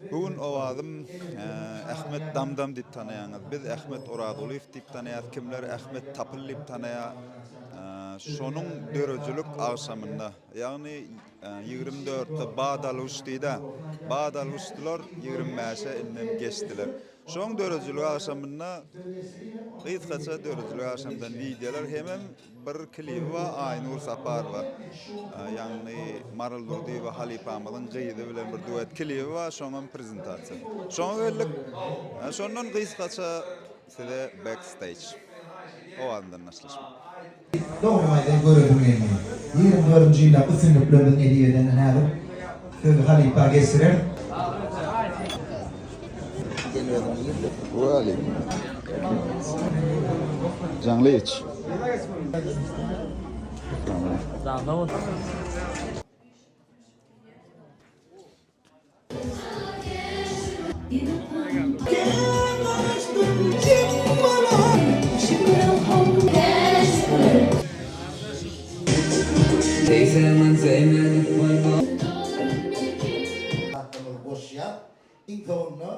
Bu gün owazym Ahmet Damdam diýip tanaýaňyz. Biz Ahmet Orazgulyýew diýip tanaýas, kimler Ahmet Tapyl diýip tanaýar. Şonuň döredijilik agşamynda, ýagny 24-de bat alyş diýdä. Bat alyşdylar, 25-e indem geçdiler. Şoň döredijilik agşamynda gysgaça döredijilik agşamdan wideolar hemem Bir klibi bar Aýnur Saparowa ýagny Maral Durdyýewa halypamyzyň gyzy bilen bir duet klibi bar şoňam prezentasiýasy. Şoňa geldik. Şondan gysgaça size back stage. Owazyndan daşlaşmak. Dogrymy aýdaýyn göresim geldi. 24-nji ýylda üstünliklerimiz nesip edenden häzir sözi halypa geçireris. Jaňly iç. Goşýar. Iň soňunda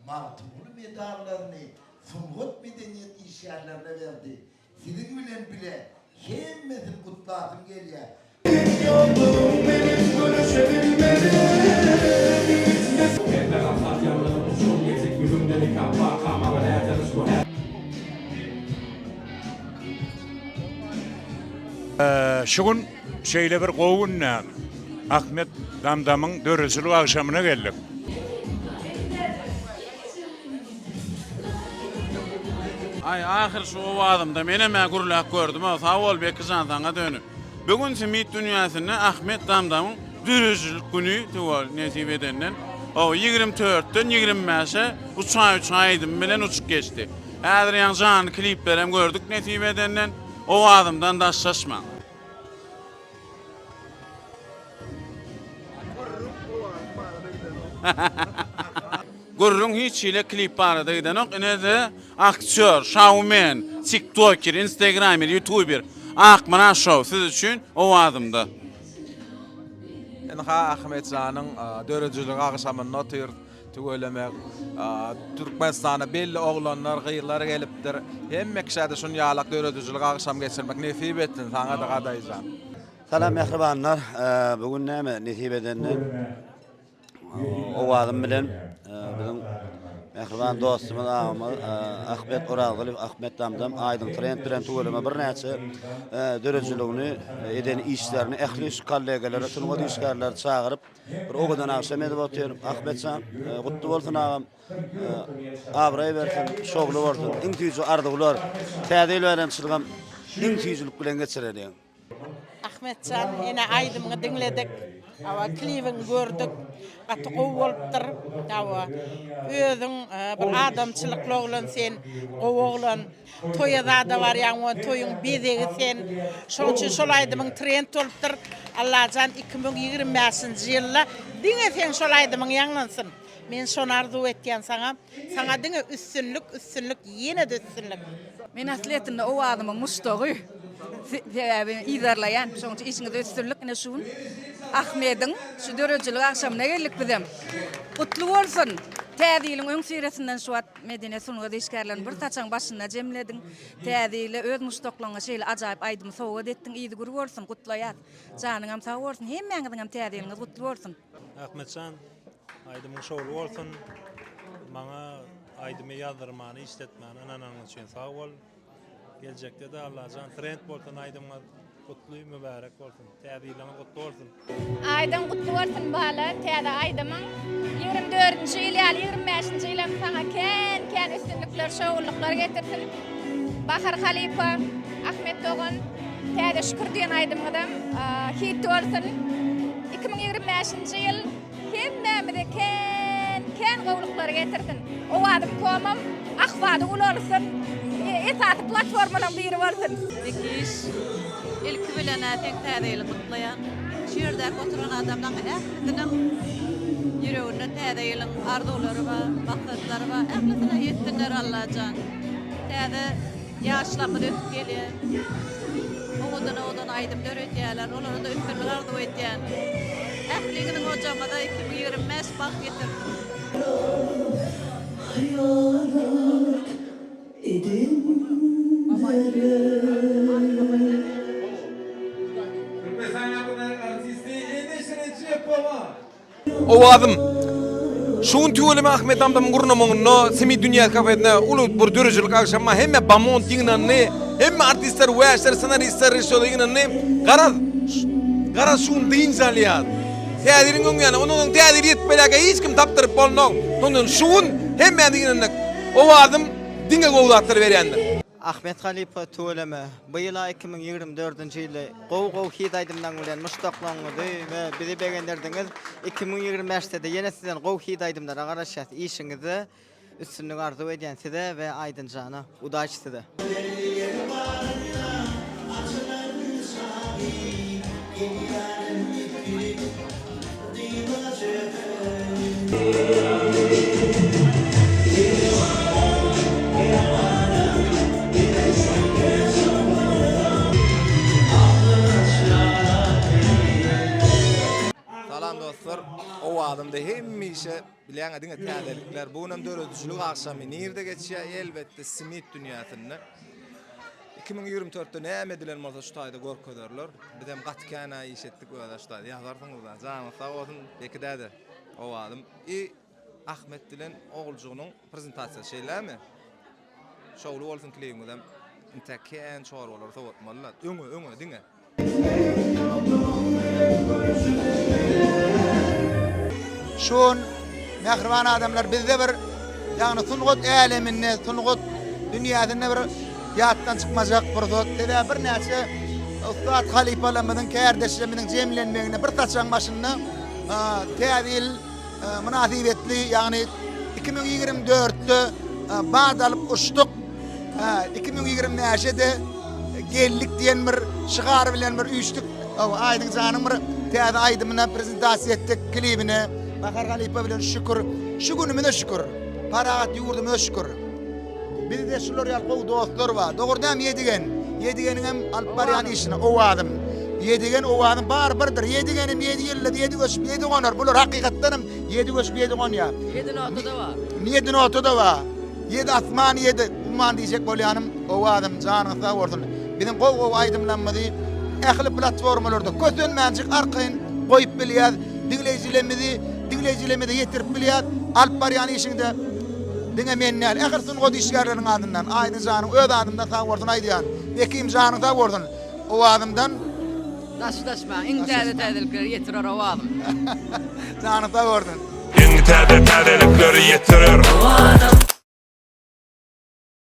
Magtymguly medallaryny sungat medeniýet işgärlerine berdi. Siziň bilen bile hemmesini gutlasym gelýär. Şu gün şeýle bir gowy günde Ahmet Damdamyň döredijilik agşamyna geldik. Aý ahyr şu owazymda menem-ä gürläp gördüm-ow, sag bol Bekijan saňa dönüp. Bu gün simit dünýäsinde Ahmet Damdamyň döredijilik güni tüwel nesip edenden. Ow 24-den 25-e uçaý uçaý aýdymy bilen uçup geçdi. Häzir ýaňy janly kliplerem gördük nesip edenden. Owazymdan daşlaşmaň. Gürrüň hiç hili klip barada gidenok. Ine-de aktýor, şaumen, tiktoker, instagramer, ýutuber Akmyrat şou siz üçin owazymda. Ynha Ahmetjanyň döredijilik agşamynda otyrys. Tüweleme. Türkmenistana belli oglanlar, gyzlar gelipdir. Hemme kişä-de şun ýalak döredijilik agşam geçirmek nesip etsin saňa-da Gadaýjan. Salam mähribanlar. Bu gün näme nesip edende owazym bilen biziň mähriban dostumyz agamyz Ahmet Orazgulyýew Ahmet Damdam Aýdyň Trend bilen tüweleme birnäçe döredijiligini eden işlerini ähli kollegalary sungat işgärleri çagyryp Bir owadan agşam edip otyr. Ahmet jan, gutly bolsun agam. Abraý bersin, şowly bolsun. Iň süýji arzuwlar. Täze ýyl baýramçylygam iň süýjülik bilen geçireliň. Ahmetjan ene aýdymyňy diňledik. Hawa klibiňi gördük. Gaty gowy bolupdyr. Hawa. Özüň bir adamçylykly oglan sen. Gowy oglan. Toýa zada barýaň we toýuň bezegi sen. Şoň üçin şol aýdymyň trend bolupdyr. Allajan 2025-nji ýylda diňe seň şol aýdymyň ýaňlansyn. Men şony arzuw etýän saňa. Saňa diňe üstünlik, üstünlik, ýene-de üstünlik. Men aslyýetinde owazymyň muşdagy. Sebäbi yzarlaýan. Şoň üçin işiňizde üstünlik. Ine şu gün Ahmediň şu döredijilik agşamyna geldik bizem. Gutly bolsun! Täze ýylyň öňüsyrasyndan şu wagt Medeniýet sungat işgärlerini bir saçagyň başynda jemlediň. Täze ýyla öz muşdaklaryňa şeýle ajaýyp aýdymy sowgat etdiň. Yzy gür bolsun, gutlaýas. Janyňam sag bolsun, hemmäňiziňem täze ýylyňyz gutly bolsun. Ahmetjan aýdymyň şowly bolsun. Maňa aýdymy ýazdyrmany işletmäni ynananyň üçin sag bol. Geljekde-de Allajan trend bolsun aýdymyňyz gutly mübärek bolsun. Täze ýylyňyz gutly bolsun. Aýdyň gutly bolsun bala täze aýdymyň. 24-nji ýyl ýaly 25-nji ýylam saňa kän kän üstünlikler şowunlyklar getirsin. Bahar halypa, Ahmet dogan täze şükür diýen aýdymyňyzam hit bolsun. 2025-nji ýyl Hemmämize kän kän gowulyklary getirsin. Owazym komam ahwaly ulalsyn. Esasy platformalaň biri bolsun. Bekiş, ilki bilen-ä seň täze ýylyňy gutlaýan. Şu ýerdäki oturan adamlaň ählisiniň ýüreginde täze ýylyň arzuwlary bar, maksatlary bar. Ählisine ýetsinler Allajan. Täze Ýaşlarymyz ösüp gelýär. Owadan-owadan aýdym döredýärler. Olara-da üstünlik arzuw edýän. Ähliňiziň ojagyňyza 2025 bagt getirsin. Hyýanat edenlere. Owazym. Şu gün tüweleme Ahmet Damdamyň gurnamagynda Semi Dünýä kafesinde uly bir döredijilik agşamy bar. Hemme bamont ýygnandy. Hemme artistler, wäşler, ssenaristler, režissýorlar ýygnandy. Garaz, garaz şu gün dynç alýas. Täze ýylyň öň ýany, ondan soň täze ýyl ýetmeläkä hiç kim tapdyryp bolnok. Şondan şu gün hemmämiz ýygnandyk. Owazym diňe gowy zatlar berýändir. Ahmet halypa tüweleme bu ýyla 2024-nji ýyly gowy gowy hit aýdymlaň bilen muşdaklaňyzy we bizi begendirdiňiz 2025-de-de ýene sizden gowy hit aýdymlara garaşýas işiňizde üstünlik arzuw edýän size we Aýdynjana udaç size. Salam dostlar. Owazymda hemişe bilýäňä diňe täzelikler. Bu günem döredijilik agşamy nirde geçýär? Elbetde Smit dünýäsinde. 2024-de näme edilen bolsa şu taýda görkezerler. Bizem gaty kän-ä iş etdik öz şu taýda. Ýazarsyňyz-da. Janyňyz sag bolsun Beki däde. Owazym. I Ahmet bilen Oguljygynyň prezentasiýasy şeýlemi? Şowly bolsun klibiňizem. Intäk kän çorbalary sowatmaly-la. Öňe, öňe diňe. Şu gün mähriban adamlar bizde bir ýagny sungat äleminde, sungat dünýäsinde bir ýatdan çykmajak pursat. Sebäbi birnäçe ussat halypalarymyzyň, kärdeşlerimiziň jemlenmeginde bir saçagyň başynda Täze ýyl mynasybetli, ýagny 2024-de bat alyp uçduk. 2025-e-de geldik diýen bir şygar bilen bir üýşdük. Aýdyň janyň bir täze aýdymyna prezentasiýa etdik, klibine. Bahar halypa bilen şükür. Şu günümize şükür. Parahat ýurdumyza şükür. Bizde şular ýaly gowy dostlar bar. Dogrudanam Ýedigen. Ýedigeniň hem alyp barýan işine owazym. Ýedigen owazym bary birdir. Ýedigenim ýedi ýyldyz, ýedi göçüp ýedi gonar. Bular hakykatdan hem ýedi göçüp ýedi gonýar. Ýedi nota-da bar. Ýedi nota-da bar. Ýedi asman, ýedi umman diýjek bolýanym, owazym, janyňyz sag bolsun. Biziň gowy-gowy aýdymlarymyzy ähli platformalarda kösenmänjik arkaýyn goýup bilýäs. Diňleýjilerimizi diňleýjilerimize ýetirip bilýäs. Alyp barýan işiňde diňe men däl, ähli sungat işgärleriniň adyndan, Aýdyň janyň öz adymdan sag bolsun aýdýan. Bekim janyň sag bolsun. Owazymdan Daşlaşmaň, iň täze täzelikleri ýetirer owazym. Janyň sag bolsun. Iň täze täzelikleri ýetirer.